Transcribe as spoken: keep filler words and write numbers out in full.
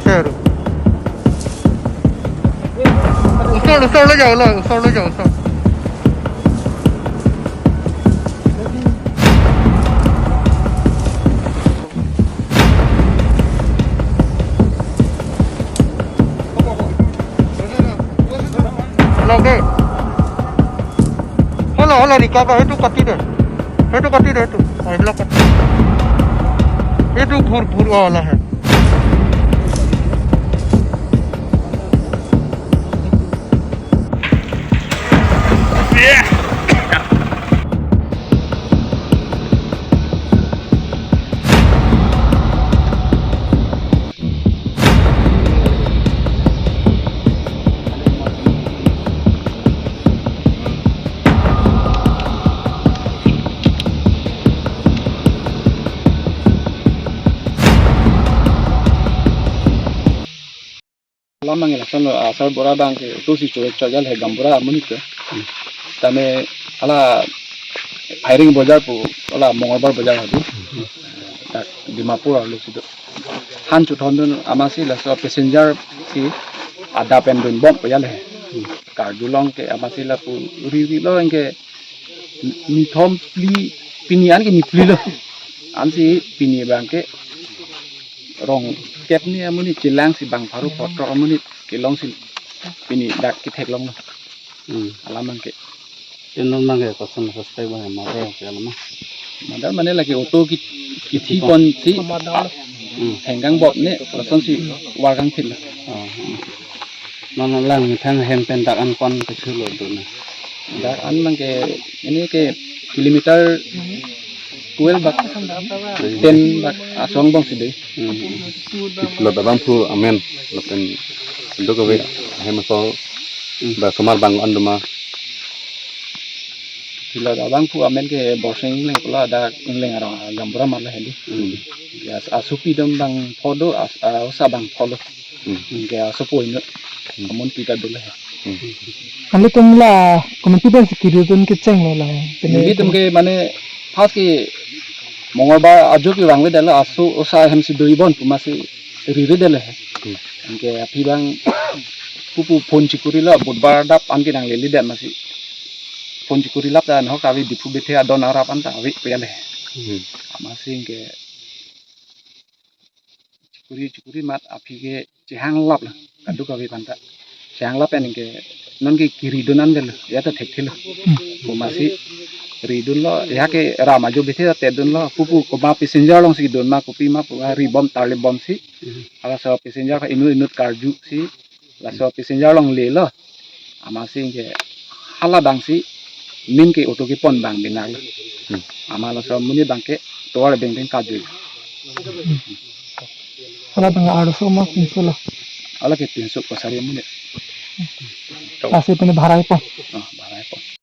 Sir. ওচৰ, ওচৰলৈ যাওঁ, ওলাই, ওচৰলৈ যাওঁ, ওচৰ। লগ দে। হলা, হলা, ৰিকা বা সেইটো কাটি দে। সেইটো কাটি দে, সেইটো। অ, এইবিলাক কাটি। এইটো ঘূৰ, ঘূৰ, অ, লাহে। Alam abang lason lo, asar bora abang ke, tu si chorek chorjal he gaonbura amonit ke. Tame hala firing bojar pu, hala Mongolbar bojar hadu. Dak Dimapur arlo si do. Han chethondun amatsi laso passenger si adap pen dunbom pejal he. Karju along ke amatsi lapu ri ri lo anke nithom phli, pini anke niphli lo. Ansi pini abang ke rong kep ni amonit chelang si bang pharo phongo amonit kelong si pini dak kethek longlo. Hmm. Alam abang ke. Inut abang ke koson suspect abang murder ke alam. Murder mane lake auto ki, kithi pon si. Hmm. Thengkang bom ne, lason si warkang thil. Oh, hmm. Non alang methang hem pen dak an kon kechelo do na. Dak an abang ke, ini ke kilometer twelve bak, ten bak asong bom si dei. Hmm. Lot abangphu amen, lapen duk ave hem asong, hmm, ba somar abang an doma. Lot abangphu amen ke Borsing Engleng pula dak Engleng arong gaonbura amat le hedi. Hmm. Ya, asopi atum bang pho do, as-, a, osa bang pho lo. Hmm. Anke asopo inut. Hmm. Amonit ta dolo he. Hmm. Kali atum la committee pen si kiridun kecheng lo la. Pine ilitum ke mane first ke Mongolbar ajo kevang le dolo, aso osa hem si do-i bon pu amatsi riri dolo he. Hmm. Anke aphi abang pupu phone chekuri lo, Budbar adap anke nanglele det amatsi. Phone chekuri lap ta nahok ave Diphu Bethe adon arap anta ave pejal he. Hmm. Amatsi anke chekuri chekuri amat aphi ke chehang lap lo, kaduk ave anta. Chehang lap pen anke non ke kiridun an dolo, ya ta thekthelo. Hmm. Pu amatsi ridun lo, ya ke ram ajo Bethe ta tedun lo, pupu komat passenger along si dun ma kopi ma pu ri bom tarlip bom si. Hmm. Halaso passenger inut inut karju si. Laso passenger along lelo. Amatsi anke hala abang si main ke auto kepon abang binar lo. Hmm. Amat laso amonit abang ke tovar beng beng kaju. Hala abang arloso ma pinso lo. Hala ke pinso kosari amonit. Lasi pine bhara ipon.